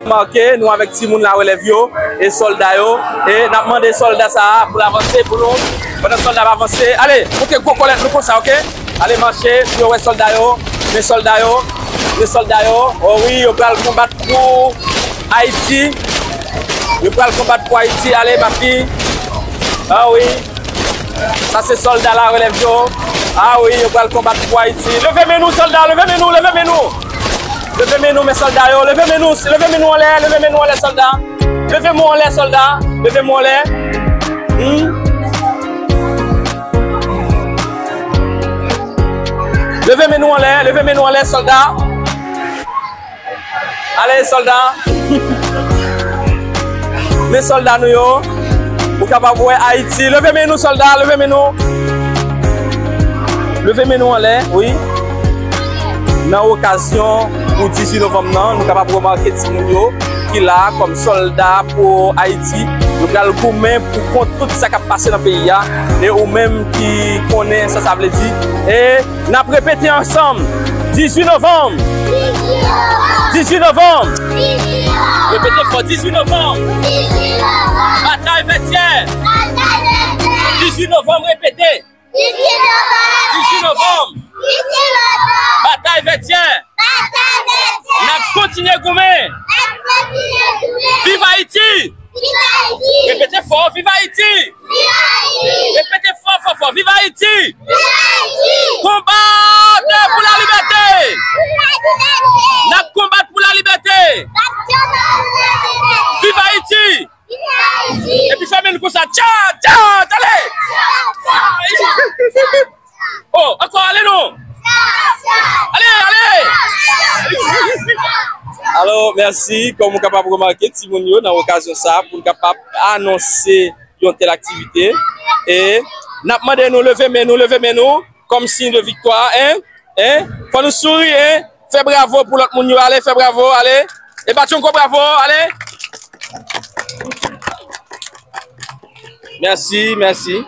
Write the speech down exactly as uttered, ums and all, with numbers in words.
Make, nou avèk timoun larelèv yo e sòlda yo. E n ap mande sòlda sa a pou l avanse pou nou. Pandan sòlda ap avanse, ale, monte gwo kòlèt nou konsa, oke? Ale mache pou yo wè sòlda yo. Men sòlda yo. Men sòlda yo. O wi, yo pral konbat pou Ayiti. Yo pral konbat pou Ayiti. Ale, mafi. A wi. Sa se sòlda larelèv yo. A wi, yo pral konbat pou Ayiti. Leve men nou, sòlda, leve men nou, leve men nou. Leve men nou, men sòlda yo. Leve men nou, leve men nou anlè, leve men nou anlè, sòlda. Leve men w anlè, sòlda. Leve men w anlè. Hmm? Leve men nou anlè, leve men nou anlè, sòlda. Ale, sòlda. Men sòlda nou yo. Ou kapab wè Ayiti. Leve men nou, sòlda. Leve men nou. Leve men nou anlè, wi. Nan okazyon pou dizuit novanm nan, nou kapab remake timoun yo ki la kòm sòlda pou Ayiti. Yo pral goumen pou kont tout sa k ap pase nan peyi a. E ou menm ki konnen sa sa vle di. E N ap repete ansanm. Dizuit novanm. Dizuit novanm. Repete fò. Dizuit novanm. Batay Vètyè. Dizuit novanm, repete. Dizuit novanm. Batay Vètyè. N ap kontinye goumen. Viv Ayiti. Viv Ayiti! Repete fò, viv Ayiti! Viv Ayiti! Repete fò, fò, fò, viv Ayiti! Viv Ayiti! Konba pou lalibète! Pou lalibète! N ap konbat pou lalibète! N ap konbat pou lalibète! Viv Ayiti! Viv Ayiti! Epi fèmen l konsa, tcha, tcha, tale! Tcha, tcha, tcha, tcha! Oh, ankò, ale non! Ale, ale! Alò, mèsi. Kòm ou kapab remake, timoun yo, nan okazyon sa a, pou n kapab anonse yon tèl aktivite. E n ap mande nou leve men nou, leve men nou, kòm siy de viktwa, en? En? Fò nou souri, en? Fè bravo pou lòt moun yo, ale, fè bravo, ale. E bat yon gwo bravo, ale. Mèsi, mèsi.